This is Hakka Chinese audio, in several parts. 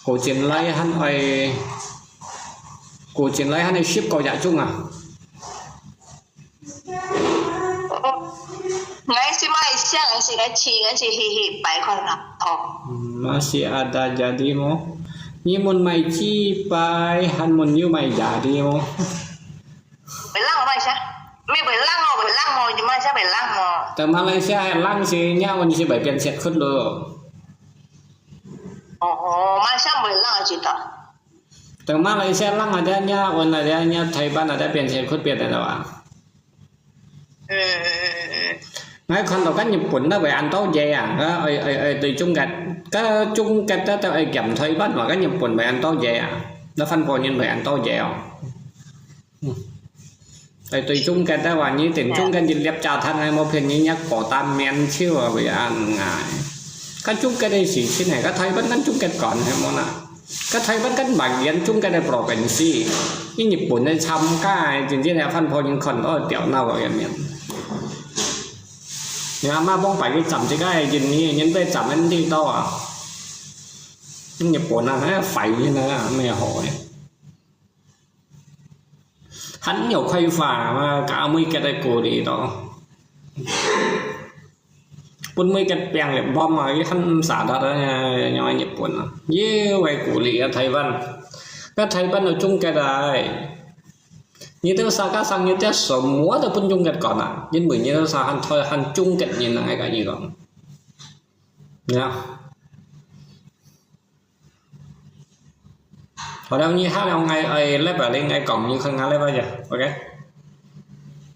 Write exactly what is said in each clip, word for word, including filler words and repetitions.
古今來還愛，古今來還愛十個月鐘啊。 𠊎係馬來西亞，𠊎係，𠊎係，𠊎係去，去拜看啊，哦。 Masih ada jadi mo. Nyi mun mai ci pai han mun yu mai jadi mo. Bai lang, Malaysia. Mi bai lang mo, bai lang mo, di Malaysia bai lang mo. Teng Malaysia lang si nya mun si bai pian siat khut lo. Oh, oh, Malaysia bai lang aja ta. Teng Malaysia lang ada nya, wan ada nya, Taiwan ada pian siat khut pian ada wa. 嗯，嗯，嗯，嗯。 Ngai khon tau kan Nhật Bản na bai an tau ye à, ka oi, oi, oi, tui Trung Quốc, ka Trung Quốc ta tau oi kiam Taiwan wa, ka Nhật Bản bai an tau ye à, na phan po nyin bai an tau ye à. Oi, tui Trung Quốc ta wa, nyi tin Trung Quốc nyi liap cha than ngai mo phian nyi nyak ko tan mian chiu à, bai an ngai. Ka Trung Quốc dei si chin hai, ka Taiwan kan Trung Quốc kon hai mo na. 个臺灣个萬縣中間个province，因日本个參加个，真正个番婆人看到會掉腦个面。你阿媽幫擺去站這個印尼，人被站在地道啊。日本啊，還要反應啊，沒有好个。很有開發嘛，搞每個在鼓勵到。 分每個病入bomb啊，佢很毋捨得啊，像日本啊，又會鼓勵啊，臺灣。該臺灣都中國來，你都啥个生意，這什麼都分中國管啊，因為你都啥很，很中國人啊，該個你講，你看。 好了，你下了，𠊎，𠊎，lep啊，你，𠊎講，你看𠊎lep啊，OK？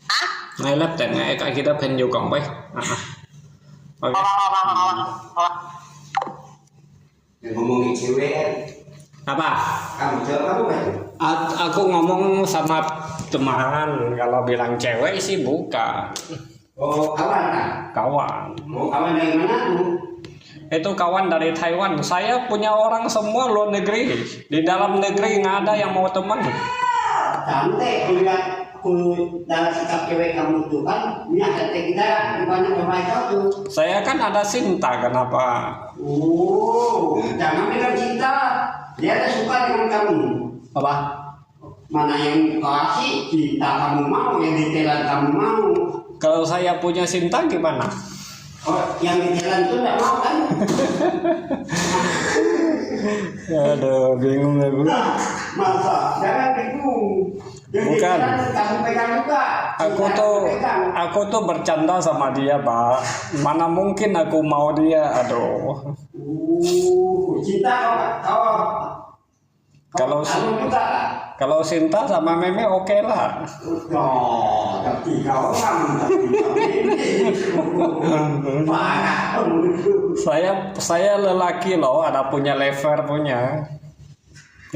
啊？𠊎lep等，𠊎，𠊎，kita朋友講喂，啊，啊。OK。好啊，好啊，好啊，好啊。Ngomong cewek. Apa? Kamu jawab apa itu? A-, aku ngomong sama teman, kalau bilang cewek sih bukan. Oh, kawan kan? Kawan. Oh, kawan dari mana tu? Itu kawan dari Taiwan. Saya punya orang semua luar negeri. Di dalam negeri nggak ada yang mau teman. Cantik, kulihat, ku dalam sikap cewek kamu tu kan, minyak cantik kita, rupanya bermain kau tu. Saya kan ada cinta, kenapa? Oh, jangan bilang cinta. Dia ada suka dengan kamu. Apa? Mana yang kasih cinta kamu mau, yang ditelan kamu mau? Kalau saya punya cinta gimana? Oh, yang ditelan tu nggak mau kan? Aduh, bingung aku. Nah, masa? Jangan bingung. Yang Bukan. Ditelan kamu pegang juga. Aku cinta tuh, kamu pegang. Aku tuh bercanda sama dia, Pak. Mana mungkin aku mau dia, aduh. Oh, cinta kau, kau Kalau, kalau cinta sama meme oke lah. Oh, tapi kau kan, tapi kau ini. Parah. Saya, saya lelaki loh, ada punya level punya.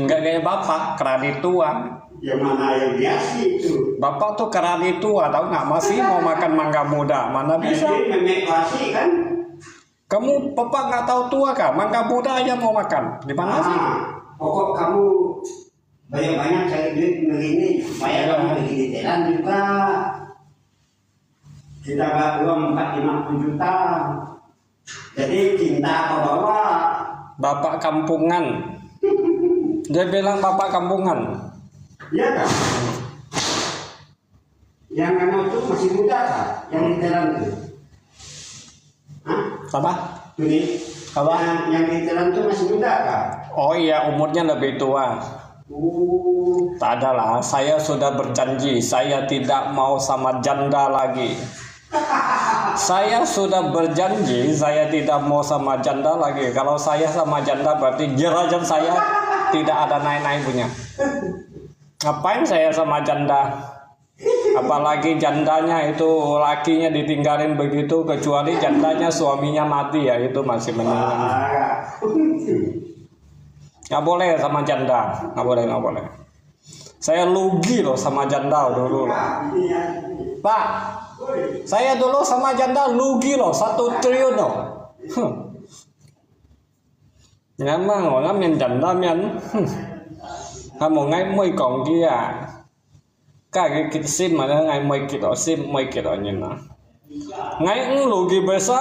Enggak kayak bapak, kredit tua. Yang mana yang biasa itu? Bapak tuh kredit tua, tahu nggak? Masih mau makan mangga muda, mana bisa? Jadi memek kasih kan? Kamu, Bapak nggak tahu tua kah? Mangga muda aja mau makan. Gimana sih? Ah, pokok kamu banyak-banyak cari duit negeri ini, supaya kamu pergi di Thailand juga. Kita nggak uang empat lima puluh juta. Jadi cinta apa bawa? Bapak kampungan. Dia bilang bapak kampungan. Iya kan? Yang anu tu masih muda kah? Yang di Thailand tu? Hah? Apa? Ini. Apa? Yang, yang di Thailand tu masih muda kah? Oh iya, umurnya lebih tua. Oh. Tak ada lah, saya sudah berjanji, saya tidak mau sama janda lagi. Saya sudah berjanji, saya tidak mau sama janda lagi. Kalau saya sama janda, berarti derajat saya tidak ada naik-naik punya. Ngapain saya sama janda? Apalagi jandanya itu lakinya ditinggalin begitu, kecuali jandanya suaminya mati, ya itu masih mendingan. Nggak boleh sama janda, nggak boleh, nggak boleh. Saya rugi loh sama janda dulu loh. Pak, saya dulu sama janda rugi loh, satu triliun loh. Huh. Ngan mang ngô ngan miên chăn ta miên. Hm. Ha mô ngai môi kòng kia. Ka ki kit sim ma ngai môi kit o sim môi kit o nyin na. Ngai ng lu ki bê sa.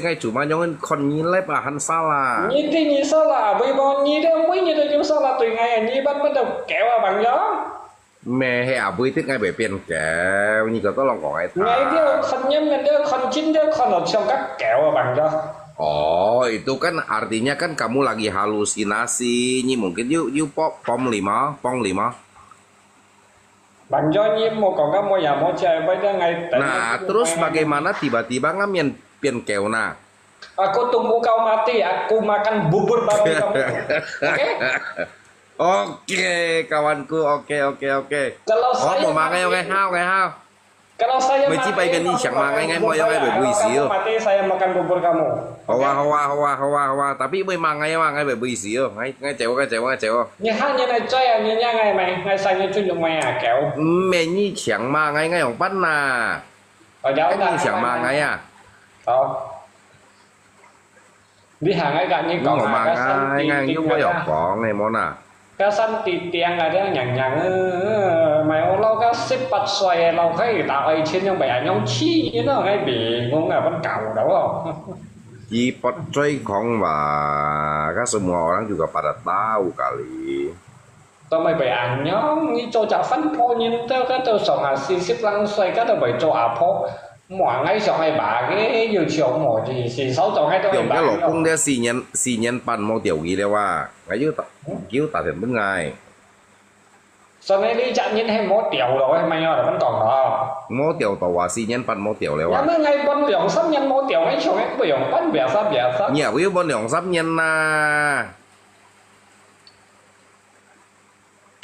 ，𠊎做麼个樣看你lep啊，還salah。你知你salah，阿妹無？你這每日都有salah對𠊎啊，你捌捌到狗啊，朋友？Meh，係阿妹知𠊎會變狗，你个tolong講𠊎聽。𠊎這看人，這看真，這看到像个狗啊，朋友。Oh，itu kan artinya kan kamu lagi halusinasi，你mungkin you you pom pom lima，pom lima。 Bang Jo，你莫講到莫呀莫，這擺个𠊎等。Nah，terus bagaimana tiba-tiba ngam yang pian kêu nah? Aku tunggu kau mati, aku makan bubur babi kamu. Oke? Oke, kawanku. Oke, oke, oke. Kalau saya mati, kalau saya mati, kamu makan bubur kamu. Oke? 好啊，好啊，好啊，好啊，好啊。Tapi 會罵𠊎啊，𠊎會背時哦。𠊎，𠊎走，𠊎走，𠊎走，𠊎走哦。你喊你來追啊，你讓𠊎買，𠊎三月最終買啊，狗。毋係你強罵𠊎，𠊎用笨啦。哦，你強罵𠊎啊。好。你喊𠊎甲你講啊，我罵𠊎，𠊎又會有講的，莫啦。 該三弟弟啊，這樣樣樣，呃，買我老个十八歲，老太打愛情，樣白恁樣去，你那還別講啊，分搞了哦。Di Potcoy講話，該semua orang juga pada tahu kali。都咪白恁樣，你做隻分婆人，到該到上下四十零歲，該都未做阿婆， 莫，𠊎想愛爸个，又想無，就是手上該種愛爸个。用个老公了四年，四年半無釣魚了哇，𠊎又打，又打電分𠊎。所以你隻人係無釣咯，係咪啊？你講咯。無釣到啊，四年半無釣了哇。因為𠊎分兩三年無釣，𠊎想愛不用分，biasa biasa。你也不用分兩三年啦。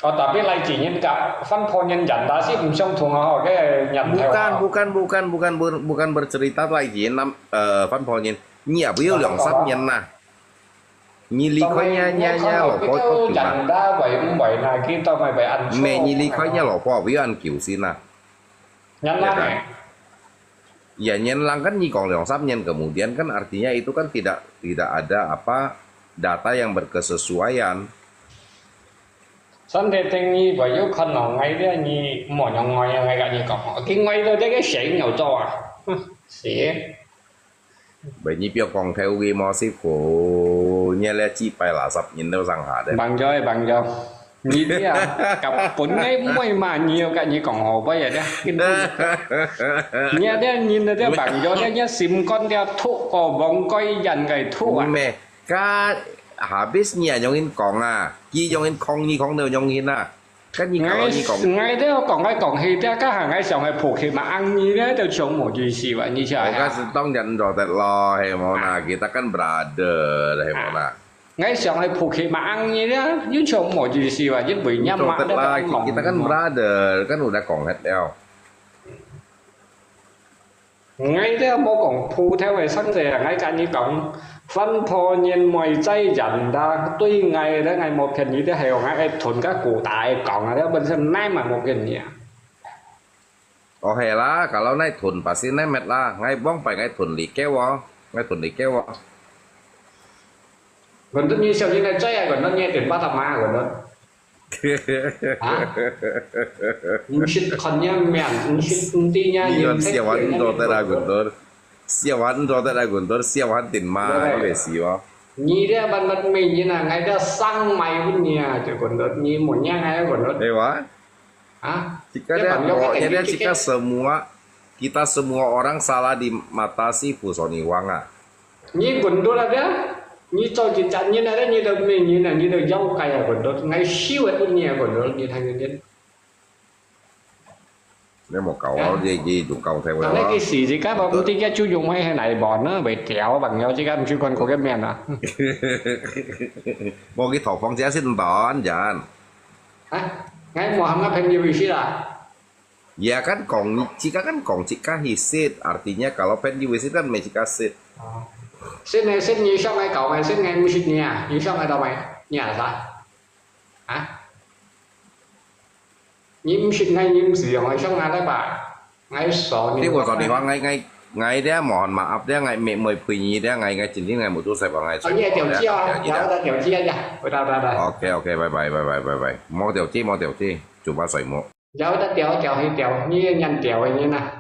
哦，tapi 來自人甲分婆人人，但是毋相同哦，个人頭啊。Bukan, bukan, bukan, bukan, ber-, bukan bercerita 來自人，呃，分婆人，你也不要兩三年啦。你離開你，你，你老婆多久啦？人家會毋會啦？佢都咪會恁做。Meh，你離開你老婆不要恁久先啦。人啦。 Ya，年lang kan你講兩三年，kemudian kan artinya itu kan tidak tidak ada apa data yang berkesesuaian。Sandi定義會有可能，𠊎這你莫用𠊎，𠊎甲你講，佢𠊎到這个神有做啊，哼，是。Bagi 你不要講頭个嘛，師傅，你這幾百啦，十年都上下的。Bang Jo，Bang Jo。 你這啊，甲本來毋會罵你，又甲你講好話啊，這，你這人啊，這Bang Jo，這，這心肝這毒，過往該人个毒啊。Meh，該habis你啊，用人講啊，佢用人講，你講到用人啊，跟你講，你講。𠊎，𠊎這講來講去，這，該下𠊎想係抱起嘛，恁樣呢，就像無意思吧，你想啊。我該係當然做得咯，係無啦，kita kan brother，係無啦。 𠊎想係抱起嘛，恁樣呢，又像無意思啊，因為人嘛，做得啦，你都講，kita kan brother，kan udah講忒了。𠊎這無講鋪頭个生意啊，𠊎甲你講，分婆人妹仔人啦，對𠊎咧，𠊎無騙你，這係𠊎愛同个古代講啊，這本身哪嘛無騙你啊。 哦，係啦，kalau naik tun pasti naik met啦。𠊎往擺𠊎tun likeu哦，𠊎tun likeu哦。Guntur，你小心來追啊，Guntur，你電話打嘛，Guntur。啊？毋識看人面，毋識，毋知人面。你講笑話，你做得啦，Guntur。笑話，你做得啦，Guntur，笑話電話，你會死哦。你這萬物美人啊，𠊎這生埋分你啊，就講到你無認𠊎講到。 Dewa, 啊， jika 這 dia 朋友 mo, 佢 dia 等於 jika semua, kita semua orang salah di mata si Fu Soniwang ah. 你講到那個，你做一隻人啊，你都美人啊，你都妖怪啊，講到，𠊎收个分你啊，講到，你聽見？ 你莫搞啊，你你用搞聽我啊。但係佢時時間我毋知佢就用个係哪一本呢，會掉朋友之間毋知看過个面啊。無去投放者先當然。啊，𠊎無喊个朋友意思啦。Ya kan講，自家kan講自家去識，artinya kalau 朋友意思kan 咪自家識。哦，識呢，識你想愛搞咩？識呢，毋識你啊？你想愛搞咩？你啊啥？啊？ 你毋識𠊎，你毋使用，𠊎想𠊎來吧，𠊎傻你。 Di Fu Soniwang, ngai ngai ngai dia mohon maaf dia, ngai mei mei pui ni dia, ngai ngai cindin ngai mutu sai ba ngai. 哦，你愛掉機哦，掉个掉機啊，掉个掉个。 OK OK，拜拜拜拜拜拜，莫掉機莫掉機，嘴巴水莫。 掉个掉掉去掉，你也念掉个你呐。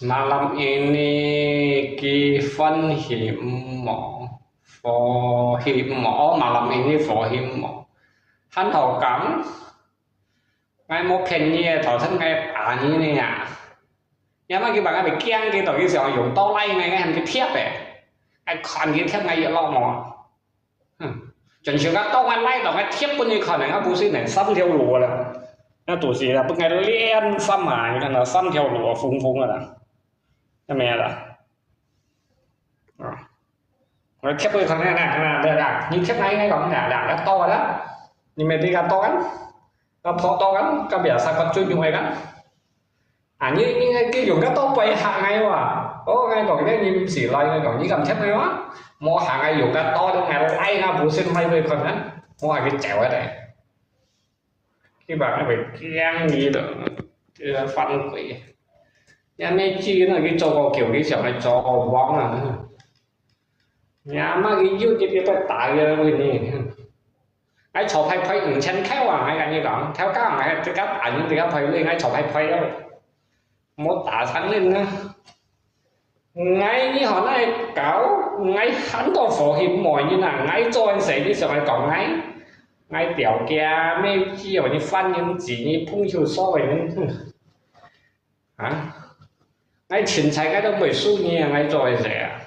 Malam ini佢歡喜毋無？火氣毋無？哦，malam ini火氣毋無？還好講，𠊎無騙你个，頭先𠊎打你呢啊！若麼佢把𠊎驚佢到佢想用刀拉𠊎，𠊎喊佢貼个，𠊎看佢貼𠊎一落無？ 哼，真係个刀𠊎拉到𠊎貼分你看呢，𠊎毋信呢，三條路个啦。該都係啦，分𠊎連三啊，你看到三條路啊，紅紅个啦，看到沒有啦？啊，𠊎貼分你看呢，呢，呢，呢，你貼𠊎，𠊎講呢，呢，呢刀个啦，你毋知該刀个，該破刀个，該邊三個最牛个。 啊，你，你，你用个刀背嚇𠊎哇！哦，𠊎講，你，你毋使來，𠊎講，你敢貼𠊎哇？無嚇𠊎用个刀，你𠊎拉𠊎毋信，拉佢看啊，無嚇佢走个咧。佢把𠊎會驚你了，這个番鬼。也沒勁，那佢做个狗，佢想來做王啊！你阿媽佢又一日在打个問你。 𠊎坐排排五千箍啊，𠊎跟你講，頭家𠊎自家打人自家排隊，𠊎坐排排咯，無打傷人啊。𠊎你好哪搞，𠊎喊到火氣無人啊，𠊎做人事你想來講𠊎，𠊎條件咩只有你犯人子，你朋友所謂人，啊，𠊎凊彩𠊎都毋會輸你啊，𠊎做人事啊。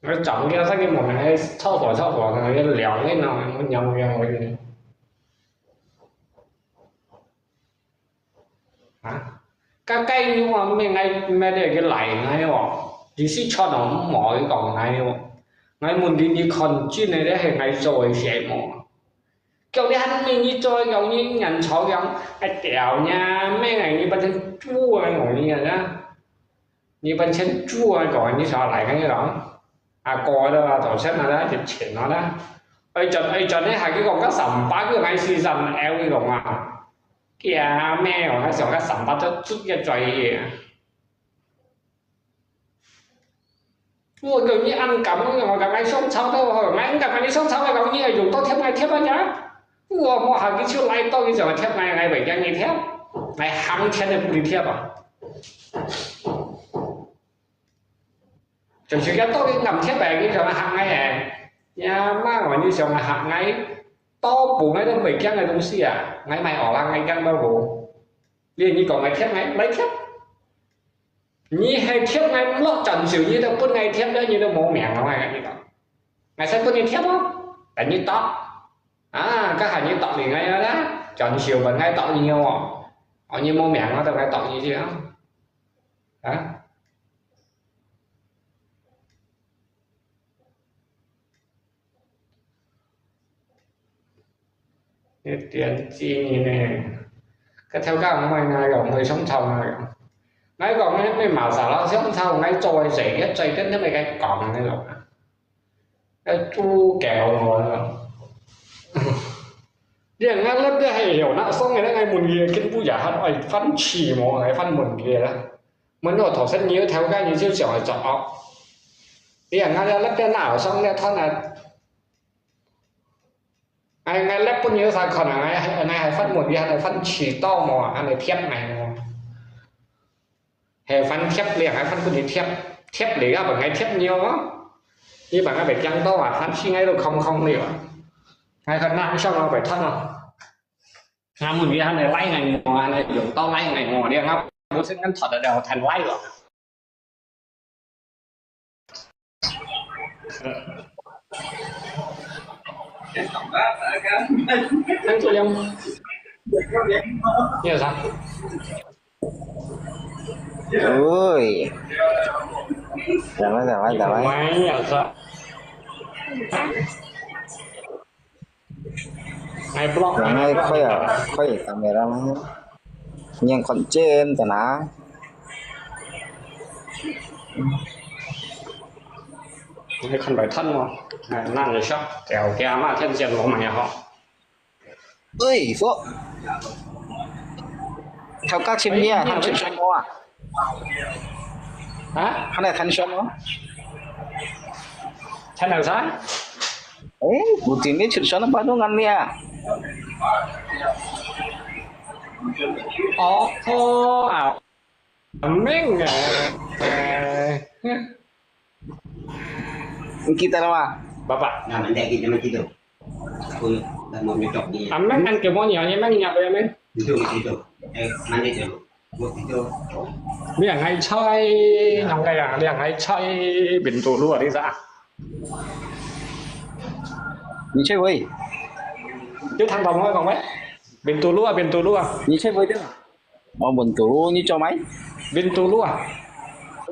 我長這三個毛病，還臭火臭火的，要燎那種，燎燎燎。啊，該該你話咩？𠊎買了个來，𠊎哦，你是穿到毛一講，𠊎哦，𠊎問你，你看真个，這係𠊎做个事無？ 叫你喊你，你做用你人潮用，哎，屌你啊，咩个，你本身豬啊，講你啊，你本身豬啊，講你想來跟你講，啊，過了啦，頭先啦，就錢啦，哎，轉，哎，轉你還去講个三百个，還是三L你講啊，假咩哦，還想个三百就直接轉去。 我講你恁敢，我講𠊎想抄到好，𠊎毋敢，你想抄，𠊎講你愛用刀貼𠊎貼啊呀！我無下佢手來刀，你想貼𠊎，𠊎袂驚你貼，𠊎行天都毋會貼啊！就是个刀你敢貼誒，你想嚇𠊎誒？呀媽，你想嚇𠊎，刀本來都袂驚个東西啊！𠊎買學啦，𠊎驚到無？你你講𠊎貼𠊎，來貼！ 你係貼𠊎毋落，暫時你都分𠊎貼了，你都無命咯，𠊎跟你講。𠊎使分你貼哦，等你剁。啊，該下你剁你𠊎啦，暫時分𠊎剁你哦。哦，你無命，𠊎都𠊎剁你去啊。啊？ 一點記憶呢？該頭家毋會那樣，毋會想抄那樣。𠊎講呢，你馬上啦，想抄，𠊎做个事，一做跟你們該講那種啊。該豬狗我那種。你看𠊎那個還有那上个那個問題，跟不雅還愛翻起毛，還翻問題啦。問我頭先你有頭家，你就想來做哦。你看𠊎那個那上那他那 𠊎，𠊎摎分你啥看啊，𠊎，𠊎還發問，你還來發遲到無啊？還來貼𠊎無？還發貼了，還發分你貼，貼了啊，分𠊎貼了啊。你分𠊎被驚到啊，發現𠊎都空空了啊。𠊎看哪，想𠊎被偷啊。 啊，問你還來賴𠊎無？還來用到賴𠊎無？你看，𠊎無先跟他的聊天賴了。你有啥？喂，怎么怎么怎么？喂，有啥？ Ai blok, 然后快啊，快点上面了，眼看见在哪？你看白炭吗？哎，那个笑，掉掉嘛，天天我们也好。哎，说，头家请你啊，还出什么啊？啊？还来谈什么？谈啥？ 哎，古井你出手了，巴东干咩？哦，哦，啊，明啊，哎，你记得了吗？Bapak. Nah, nanti kita mah gitu. Aku dah mau nyocok ni. Ameng kan kemo ni, ni meng ni apa ya, Meng? Itu, itu. Eh, nanti dulu. 你兩个菜，兩个啊，兩个菜Bintulu啊，你知啊？你菜會？你聽懂我講咩？Bintulu啊，Bintulu啊。你菜會對吧？我Bintulu，你做咩？Bintulu啊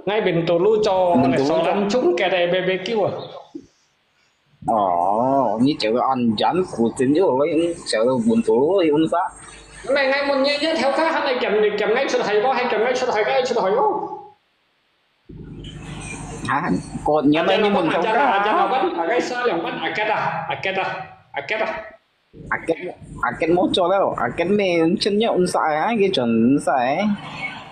，𠊎Bintulu做，Bintulu做。Soalan chung kita B B Q啊。 哦，你這个安全古井又來，這个問題又啥？毋係，𠊎問你，你頭家還係撳，撳𠊎出去無？還撳𠊎出去，𠊎出去哦。啊，過年來你問頭家啊？阿堅老闆，阿堅老闆，阿堅啊，阿堅啊，阿堅啊。阿堅，阿堅無做了，阿堅咩，真有毋使啊，佢真毋使。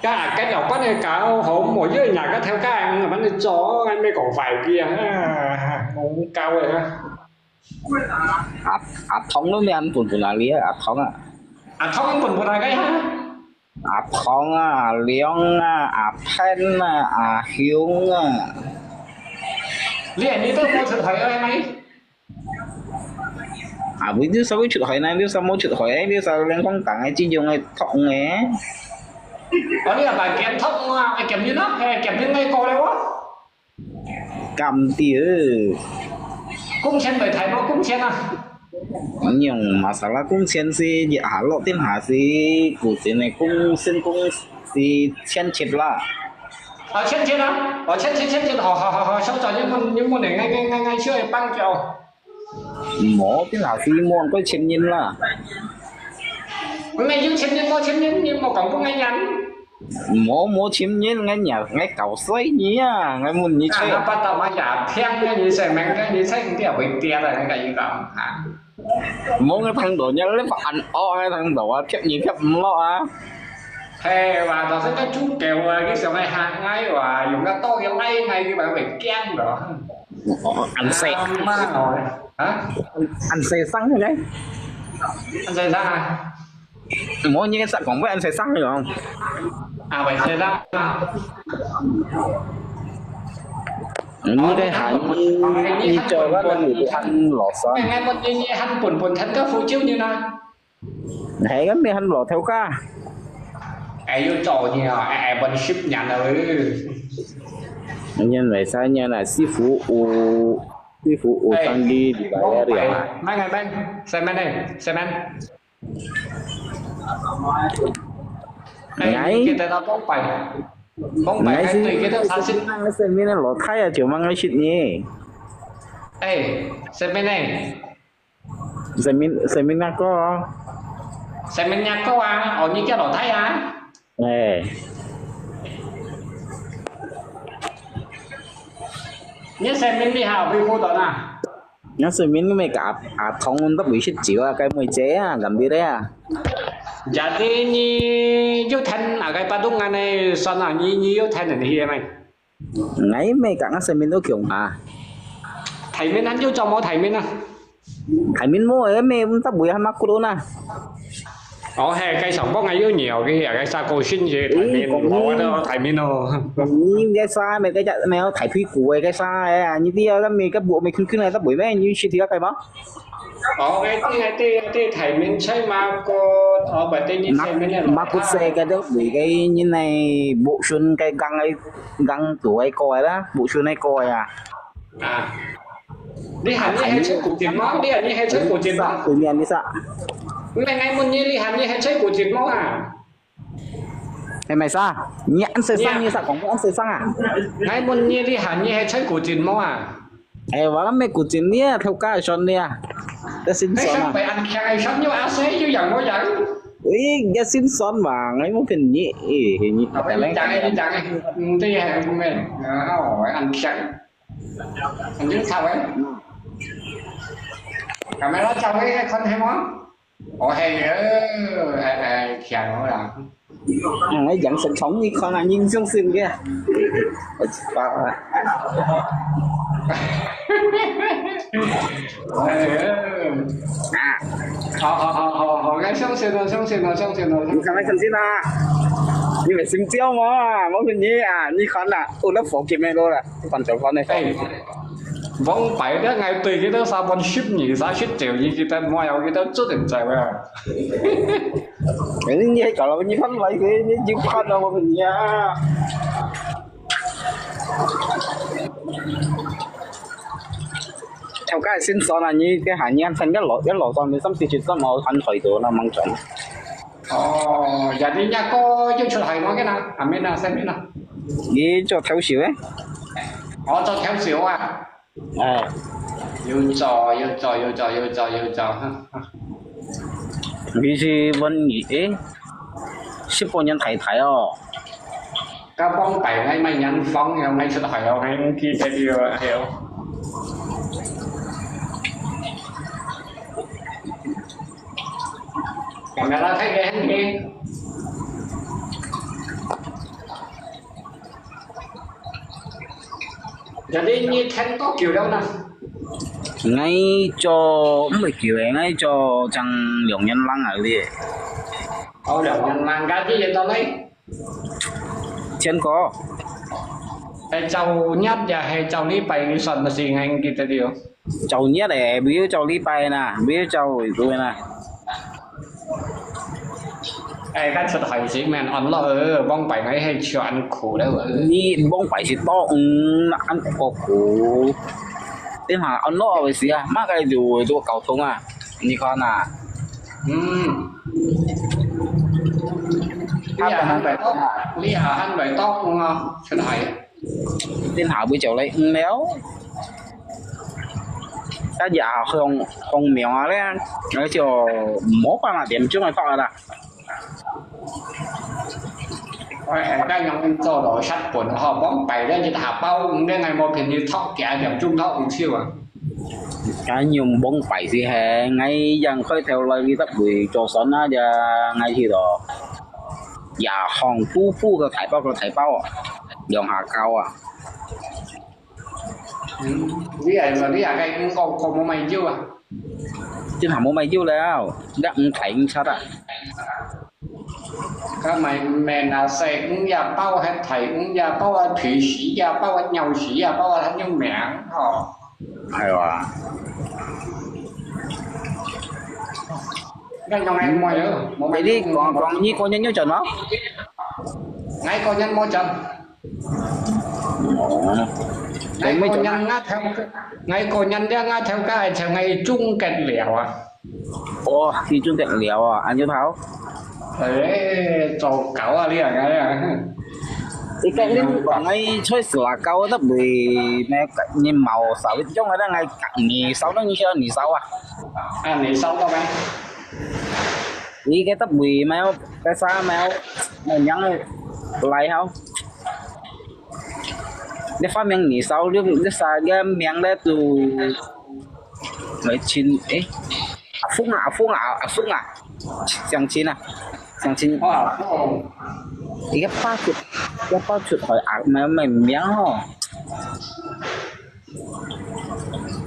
該阿堅老闆个搞好，無要人家頭家，𠊎幫你做，𠊎咩講壞个啊，無搞个啊。 阿，阿通都免分分啊，你啊，阿通啊。阿通分分啊，該哈？阿通啊，阿良啊，阿潘啊，阿雄啊。你，你都無出去个咩？啊，你都稍微出去呢，你稍微出去，你稍微連講講个，只用个通个。哦，你啊，把劍通啊，劍你呢？哎，劍你那个了哦？ 敢的。工錢來睇無？工錢啊？用masalah工錢是一下落定下是，古今的工，新工是欠缺啦。啊，欠缺啊？哦，欠缺，欠缺，好，好，好，好，小張，你問，你問你，𠊎，𠊎，𠊎，𠊎去幫佢哦。無，定下是無，過欠人啦。毋係有欠人，無欠人，你莫講不愛人。 無，無尋人，𠊎若，𠊎搞衰你啊！𠊎問你出。啊，那八道嘛也騙个，你生命个，你出你也會跌个，𠊎跟你講啊。無，𠊎聽到你，你發暗惡，𠊎聽到啊，貼你貼毋落啊。係話，頭先个豬狗啊，佢想愛嚇𠊎話，用个刀要拉𠊎，佢話會驚个。哦，恁細。啊，媽哦，啊？恁細聲个呢？恁細聲啊？ 無，你个實講，毋係恁細聲个哦。啊，毋係啦。你个喊，你，你做个，你喊老師。哎，𠊎問你，你喊本本，喊个呼救你呢？係个，你喊老頭家。哎，又做你啊，哎，哎，本十年了。人為啥人啊？師傅有，師傅有當地，你来了啊？慢慢慢，慢慢呢，慢慢。 哎，你記得啦，往擺，往擺，𠊎對佢个三十。𠊎生命个老太啊，就問𠊎食呢。哎，生命呢？生命，生命那个哦。生命那个啊，哦，你叫老太啊？哎。你生命你好，會好到哪？ Ngan semin ni mei ka a, a thong untuk bisi jiwa kai mui je a, gambil ya. Jadi ni Yutan a kai padung anai son a ni, ni Yutan ni hi mai. Ngai mei ka ngan semin tu kiong ha. Thai min han yu chong mo Thai min a. 大面無，該咩毋得會還麼个咯呐？哦，嘿，該上幫个有nhiều个，該啥个新个大面，咦，講你，我都大面咯。你該啥咩，該隻咩大腿骨个該啥个啊？你知啊，該咩該bộ咩圈圈个，得會咩？你識條該無？哦，該啲該啲該啲大面菜嘛，個哦，或者你前面个來啊。Mah，mah，骨色个都會个，你那bộ xương个gang个gang肚个過个啦，bộ xương个過个啊。 啊，你喊你係吹古琴無？你喊你係吹古琴無？對面你啥？毋係，𠊎問你，你喊你係吹古琴無啊？係咪啥？你恁細聲，你啥講過恁細聲啊？𠊎問你，你喊你係吹古琴無啊？哎，我乜古琴呢，頭家算呢，這先算啊。哎，上背恁強，哎，上有阿衰，有樣無樣？喂，這先算嘛，𠊎無騙你，哎，你，啊，你講个，你講个，嗯，對，還有咩？啊，哦，恁強。 很正常哎。Camera照个看係無？哦，係哦，係，係，強哦啦。嗯，你養成從你看啊，你相信个。我知道啊。哎呀。啊。好，好，好，好，好，該相信咯，相信咯，相信咯。你看，你相信啊？你咪心焦嘛，我問你啊，你看啦，有那火金个咯啦。 翻轉翻个。哎，往擺咧，𠊎對佢兜三分十二、三十九，佢佢兜沒有，佢兜做得在啊。哎，你係搞到你翻來个，你就看到我們呀。頭家先算啊，你這下你看，一路一路上，你三四十歲冇看台到那猛轉。哦，jadi一個又出海外个啦，下面啦，上面啦。你做頭手个？哦，做頭手啊。哎。有做，有做，有做，有做，有做，哈，哈。你是問你，哎，十八年太太哦。該幫擺𠊎買洋房，要買出海哦，還記得有，還有。 Camera thấy cái hình gì? Jadi你聽多久了呢？𠊎做毋係久誒，𠊎做正兩年零啊嗰啲。哦，兩年零，該幾年到呢？ 天哥。係做日也係做禮拜，你算毋算？𠊎毋記得了。做日誒，毋要做禮拜啦，毋要做回顧啦。哎，該出海時免安樂，往擺𠊎係笑恁苦了。你往擺係多，嗯，恁過苦。等下安樂个時啊，麼个就會做交通啊？你看啊。嗯。你也還袂到，你也還袂到，嗯啊，出海。 等下會就來，嗯了。啊，也放，放苗啊咧，那就無辦法點鐘來放啊啦。哎，哎，該樣做到殺本吼，往擺咧一下包，嗯，該𠊎無便宜托幾點鐘托毋少啊。 該用往擺時係，𠊎樣開頭來佢得會做船啊，呀，𠊎去到。也放布布个大包个大包啊，兩下交啊。嗯，你係，你係該五個，個無買油啊？這下無買油了，這五台五七啊。 該買，買那細魚也包，還大魚也包啊，皮皮也包啊，鳥皮也包啊，還有名吼。係哇。該用來無有，無買。你講，講，你個人有賺無？𠊎個人無賺。 哦，𠊎個人，𠊎頭，𠊎個人了，𠊎頭家就𠊎種个了啊。哦，你種个了啊，恁樣好。誒，做狗啊，你啊，𠊎啊。你講你講𠊎菜市啦，狗得會，你你毛少一種啊，𠊎隔年收，你曉得你收啊？啊，你收到沒？你个得會沒有？該啥沒有？沒有，來好。 你發明你燒，你，你啥个名咧都，來親，誒，阿峰啊，阿峰啊，阿峰啊，相親啊，相親。哇，哦。一個發出，一個發出去啊，沒有，沒有名哦。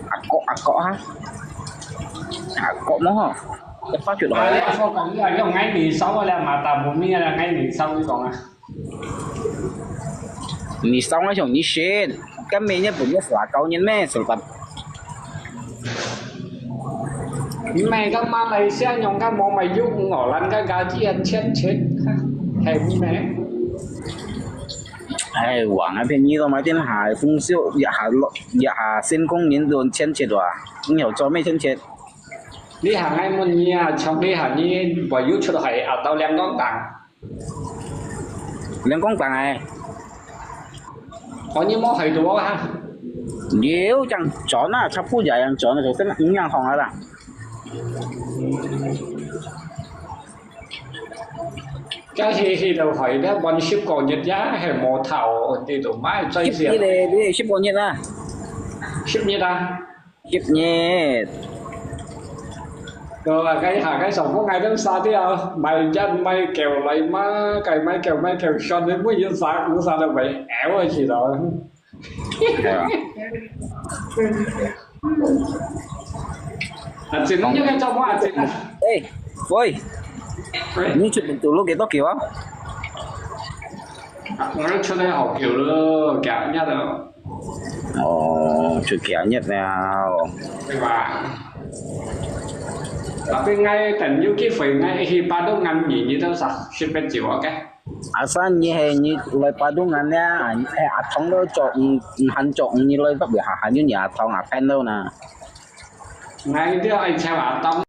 阿哥，阿哥啊。啊，國無吼，一百出來。啊，你講你啊，用𠊎你燒啊，你嘛打無名啊，𠊎你燒你講啊。你燒𠊎想你先，今晡日本月十九日咩？十八。你買个馬來西亞用个無買用哦，人家家己很欠钱，还没。哎，往那边你都买点海风秀，也下落，也下新工人都欠钱哇，你有做没欠钱？你行来问你啊，像你行你，我又出去啊，到两公档。 兩公檔哎。哦，你無去到啊？有，正轉啊，差不多也正轉啊，就真係五樣行啊啦。該去去到去咧，玩十個月也係無頭，你都買最少。十日咧，你十個月啊？十日啊？ 十日。哦，該下該上課，𠊎等殺掉，買隻買狗來嘛，該買狗買狗，選你每日殺，五殺都會，哎，我去了。係啊。啊，真个應該做麼啊？真个。哎，喂，喂。你出門走路幾多久啊？啊，𠊎出來好久了，幾日了。 哦，出幾日了。對吧？Tapi𠊎等有機會，𠊎去巴都眼面，你都識識別就OK。阿三，你係你來巴都眼呢？哎，阿通都做，嗯，嗯，還做，嗯，你來特別下下有你阿通阿朋友呢。𠊎都愛請阿通。